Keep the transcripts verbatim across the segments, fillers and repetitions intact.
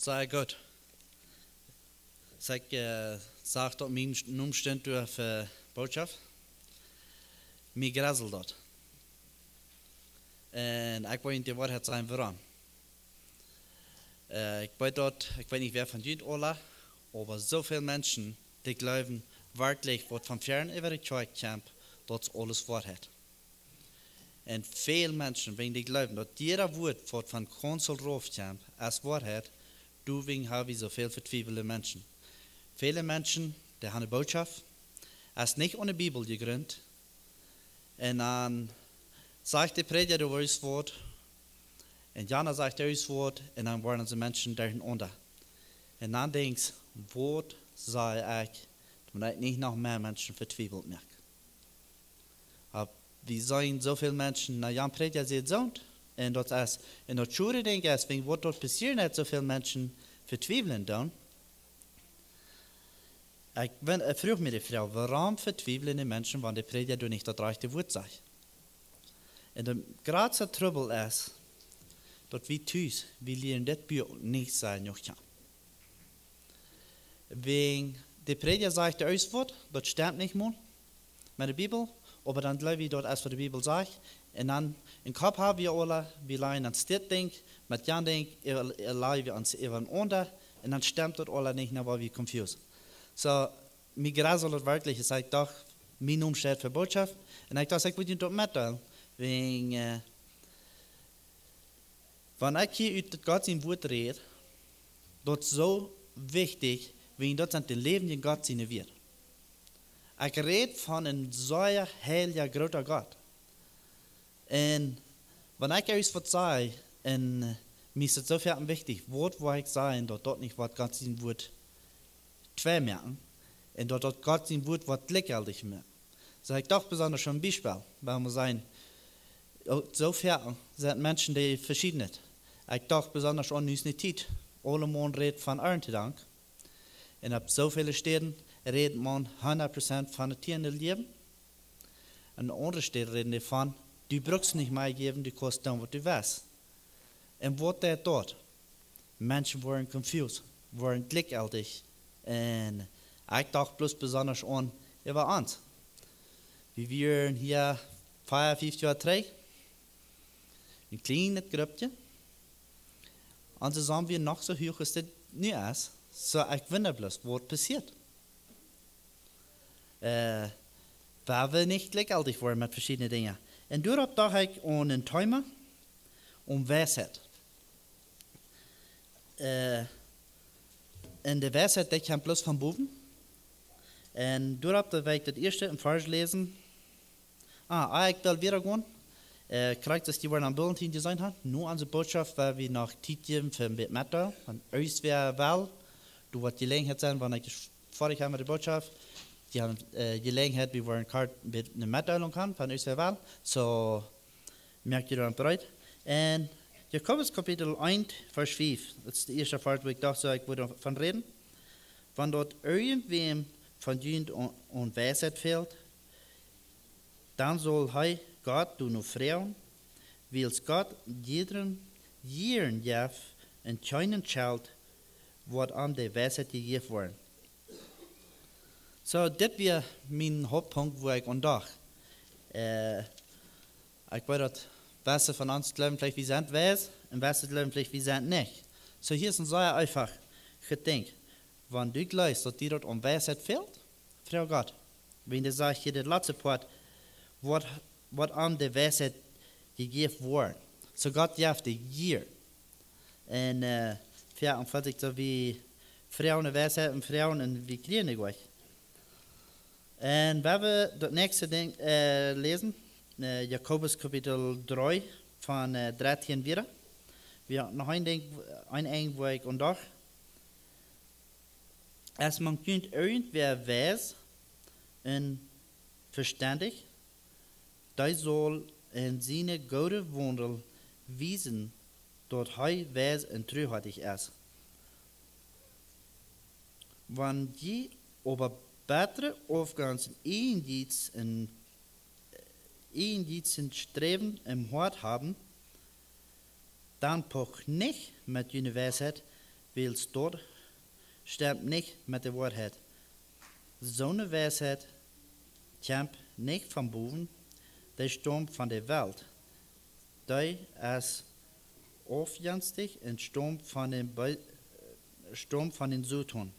Sea goot. Aus ekj, äh, sach daut mien Nomen stunt doa fa Bootschoft, mie greseld daut. Un ekj well junt de Woarheit sajen wuarom. Äh, ekj weet daut, ekj weet nich wäa von junt aula, oba soo väl Menschen, dee jleewen werkjlich waut von fäaren äwa de Kjoakj kjemt, daut es aules Woarheit. Un väl Menschen, wan dee jleewen daut jieda Wuat waut von Council rauf kjemt es Woarheit, doawäajen ha wie soo väl vetwiewelde Menschen. Väle Menschen, dee han eene Bootschoft, es nich aun de Bibel jegrunt, un dan sajcht de Prädja doa waut, un jana sajcht doa waut, un dan woaren dise Menschen derchenaunda. Un dan denkjst, waut saj ekj, daut ekj nich noch mea Menschen vetwiewelt moak. Oba wie seenen soo väl Menschen, na, jan Prädja sajcht soo, un daut es, un daut schuare Dinkj es, wan waut doa passieren deit, soo väl Menschen vetwiewlen dan. Ekj, wan, ekj fruach mie de Froag, wuarom vetwiewlen de Menschen, wan de Prädja doa nich daut rajchte Wuat sajcht? Un de jratste Trubbel es, daut wie tus, wie lieren dit Buak nich sea jenuach kjanen. Wan de Prädja sajcht doa waut, daut stemt nich mol met de Bibel, oba dan jleew wie daut es waut de Bibel sajcht. Un dan em Kopp ha wie aula, wie lajen ons dit Dinkj, met jan Dinkj, äh, äh, lajen wie ons äwarenaunda, un dan stemt daut aula nich, dan woa wie confused. Soo, mie greseld daut werkjlich, aus ekj docht, mien Nomen steit fa Bootschoft, un ekj docht, ekj well junt daut metdeelen, wäajen, äh, wan ekj hia ut Gott sien Wuat räd, daut es soo wichtich, wäajen daut sent de läwendje Gott siene Wieed. Ekj räd von een sea heilja, groota Gott. Un wan ekj irjent waut saj, un, äh, mie es et soo foaken wichtich, waut woa ekj sajen, daut daut nich woat Gott sien Wuat twei moaken, un daut daut Gott sien Wuat woat jlikjjeltich moaken. Soo ekj docht besonda aun een Biespel, wan wie seenen, uk soo foaken sent Menschen dee veschieden. Ekj docht besonda aun nu es ne Tiet, aulemaun rät von Erntedank. Un opp soo väle Städen rät maun hundat Prozent von de Tienden jäwen. Un aundre Städen räden doavon, du brukst nich mea jäwen, du kaust doonen waut du west. Un waut deit daut? Menschen woaren confused, woaren jlikjjeltich. Un ekj docht bloos besonda aun, jo, bie ons. Wie wieren hia fia, fief Joa trigj, een kjlienet Gruppje. Un see sent wie noch soo huach aus dit nu es. Soo, ekj wunda bloos, waut passieet. Äh, wan wie nich jlikjjeltich woaren met veschiedne Dinja. Un doaropp docht ekj aun een Thema, aun Weisheit. Äh, un de Weisheit, dee kjemt bloos von bowen. Un doaropp, doa well ekj daut ieeschte een Varsch läsen. Ah, ah, ekj well wieda gonen. Äh, krakjt aus jie woaren aum Bulletin jeseenen han, no onse Bootschoft, woa wie noch Tiet jäwen fa een bät metdeelen. Wan irjentwäa well, doa woat Jeläajenheit sennen, wan ekj foadich sie met de Bootschoft, dee han, äh, Jeläajenheit, wie woaren kort een bät ne Metdeelunk han, wan irjentwäa well. Soo, moakt junt dan breet. Un Jakobus Kapitel eent, Varsch fief, daut es de ieeschte Varsch, wua ekj docht, soo ekj wudd von räden. Wan daut irjentwäm von junt aun, aun Weisheit fält, dan saul hee Gott doano froagen, wiels Gott jiedrem jieren jeft un kjeenen schelt, woat am de Weisheit jejäft woaren. Soo, dit wia mien Hauptpunkt, wua ekj aun docht. Äh, ekj weet daut, beste von ons jleewen veleicht, wie sent weis, un beste jleewen veleicht, wie sent nich. Soo, hia es een sea eefach Jedanke. Wan du jleefst, daut die daut aun Weisheit fält, froag Gott. Wan dee sajcht hia daut latste Poat, woat, woat am de Weisheit jejäft woaren. Soo Gott jeft dee jieren. Un, äh, jo, un wan ekj soo wie froagen no Weisheit un froagen un wie kjrieen dee nich. Un wan wie daut näakjste Dinkj, äh, läsen, äh, Jakobus Kapitel dree von, äh, dartieen wieda. Wie han noch een Dinkj, een Enj, wua ekj aun docht. Es mank junt irjentwäa weis un vestendich, dee saul en sienen gooden Waundel wiesen, daut hee weis un truhoatich es. Wan jie oba bettre Aufgods un Ieejenjeist un, äh, Ieejenjeist un Sträwen em Hoat haben, dan pocht nich met june Weisheit, wiels daut stemt nich met de Woarheit. Soone Weisheit kjemt nich von bowen, dee staumt von de Welt. Dee es aufjenstich un staumt von dän Be-, staumt von dän Soton.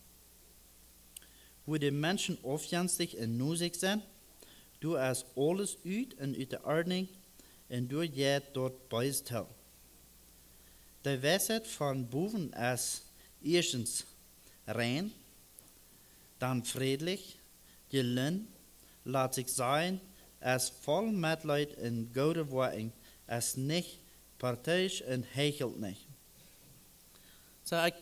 Wua de Menschen aufjenstich un nusich sent, doa es aules ut un ut de Ordnunk un doa jeit daut Beese too. De Weisheit von bowen es ieeschtens rein, dan frädlich, jelunt, lat sikj sajen, es voll Metleet un goode Woakjen, es nich parteiisch un heichelt nich. Soo, ekj,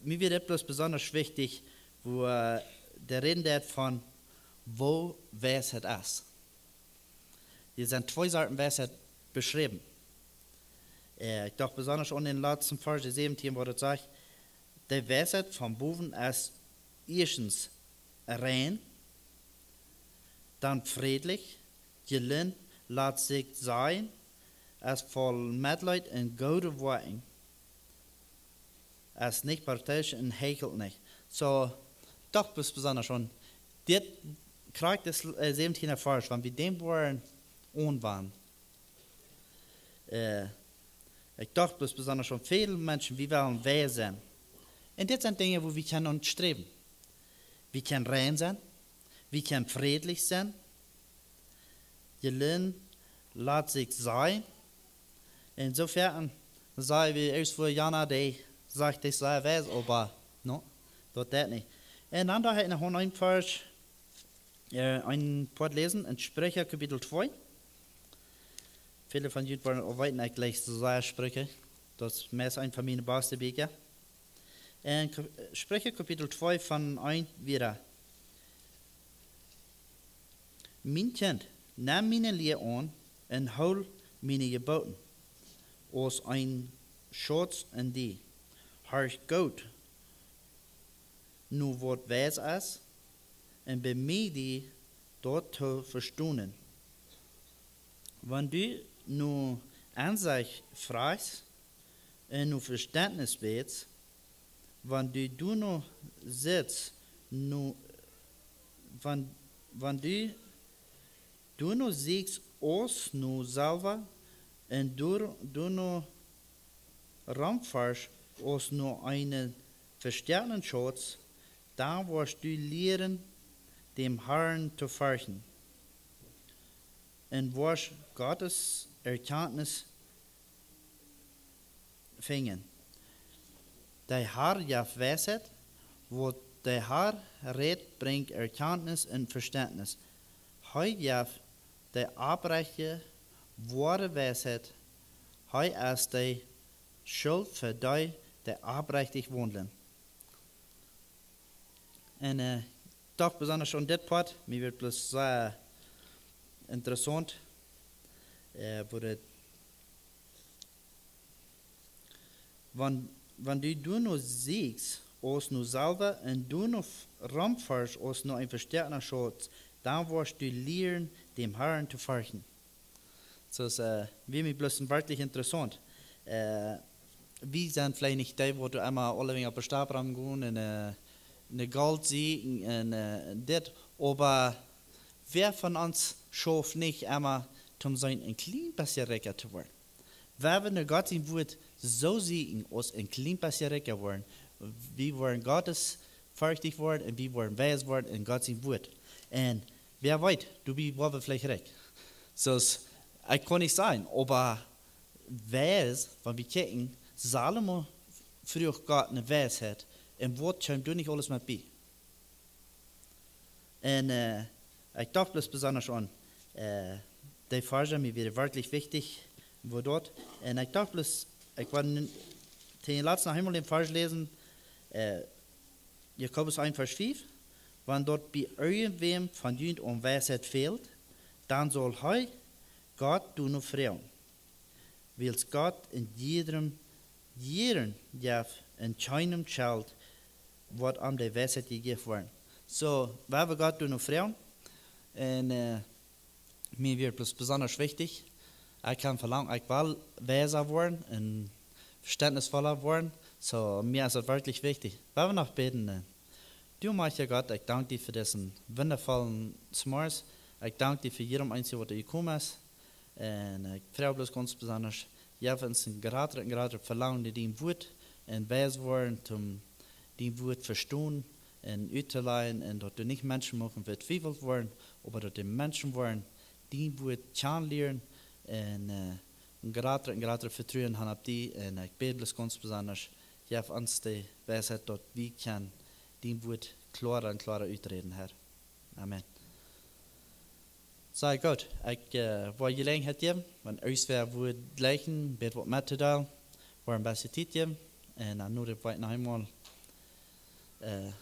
mie wia dit bloos besondasch wichtich, wua, äh, de Räd jeit von woo Weisheit es. Hia sent twee Sorten Weisheit beschräwen. Äh, ekj docht besondasch aun dän latsten Varsch, de säwentieen, wua daut sajcht, de Weisheit von bowen es ieeschtens rein, dan frädlich, jelunt, lat sikj sajen, es voll Metleet un goode Woakjen, es nich parteiisch un heichelt nich. Soo, docht bloos besondasch aun dit, krakjt dis, äh, säwentieende Varsch, wan wie dän woaren aunwanden. Äh, ekj docht bloos besondasch aun väl Menschen, wie wellen weis sennen. Un dit sent Dinja, wua wie kjennen no sträwen. Wie kjennen rein sennen, wie kjennen frädlich sennen. Jelunt, lat sikj sajen. Un soo wiet, saj wie ieescht fa Jana, dee sajcht, dee es sea weis, oba, no, daut deit nich. Un dan doa ha ekj noch een Varsch, äh, een Poat läsen, en Spricha Kapitel twee. Väle von junt woaren aul weeten, ekj läs sea Spricha. Daut es meist eent von miene baste Bieekja. En Ka-, Spricha Kapitel twee von eent wieda. Mien Kjint, nem miene Lia aun un hool miene Jebooten aus een Schutz aun die. Horch goot no waut weis es, un bemie die daut to vestonen. Wan du no Ensecht frajchst un no Vestentnis bätst, wan du doano sitst, no, wan, wan du doano sieekjst aus no Selwa un doa, doano romforschst aus no eenen vestoakten Schutz, dan woascht du lieren, däm Harn to ferchten, un woascht Gottes Erkjantnis finjen. De Har jeft Weisheit, waut de Har rät, brinjt Erkjantnis un Vestentnis. Hee jeft de Oprechte woare Weisheit, hee es de Schult fa dee, dee oprechtich waundlen. Un, äh, docht besondasch aun dit Poat, mie wia bloos sea interessaunt, äh, wua daut, wan, wan du doano sieekjst aus no Selwa un doano f-, romforschst aus no een vestoakten Schutz, dan woascht du lieren, däm Harn to ferchten. Soo es, äh, wia mie bloos werkjlich interessaunt. Äh, wie sent veleicht nich dee, waut emma aulewäajen opp de Stap romgonen un, äh, no Golt sieekjen un, äh, dit. Oba wäa von ons schauft nich emma, om sien een kjlien bät rikja to woaren? Wan wie no Gott sien Wort soo sieekjen, aus een kjlien bät rikja woaren, wie woaren gottesferchtich woaren un wie woaren weis woaren en Gott sien Wort. Un wäa weet, doabie woa wie veleicht rikj. Soo es, ekj kaun nich sajen, oba weis, wan wie kjikjen, Salomo fruach Gott ne Weisheit, un waut kjeem doa nich aules met bie? Un, äh, ekj docht bloos besondasch aun, äh, dee Varsch, mie wia werkjlich wichtich, woo daut. Un ekj docht bloos, ekj wull nu, toom latsten noch eemol dän Varsch läsen, äh, Jakobus eent, Varsch fief. Wan daut bie irjentwäm von junt aun Weisheit fält, dan saul hee Gott doano froagen, wiels Gott een jiedrem jieren jeft un kjeenem schelt, woat am de Weisheit jejäft woaren. Soo, wie haben Gott doano froagen. Un, äh, mie wia bloos besondasch wichtich, ekj kaun velangen, ekj well weisa woaren un vestentnisvolla woaren, So, mie es daut werkjlich wichtich. Woa wie noch bäden? Äh, du, mächtiga Gott, ekj dank die fa disen wundavollen Zemorjes. Ekj dank die fa jieda eena, waut hia jekomen es. Un ekj froag bloos gaunz besonda, jeff ons een jratret un jratret Velangen no dien Wuat un wies woaren, om dien Wuat vestonen un uttolajen, un daut doa nich Menschen muchten vetwiewelt woaren, oba daut de Menschen woaren dien Wuat kjanen lieren un, äh, een jratret un jratret Vetruen han opp die. Un ekj bäd bloos gaunz besonda, jeff ons de Weisheit, daut wie kjennen dien Wuat kloara un kloara uträden, Herr. Amen. Sea goot. Ekj, äh, well Jeläajenheit jäwen, wan irjentwäa wudd jleichen, bät waut mettodeelen, woa een bät Tiet jäwen. Un dan nu woa ekj noch eemol, äh,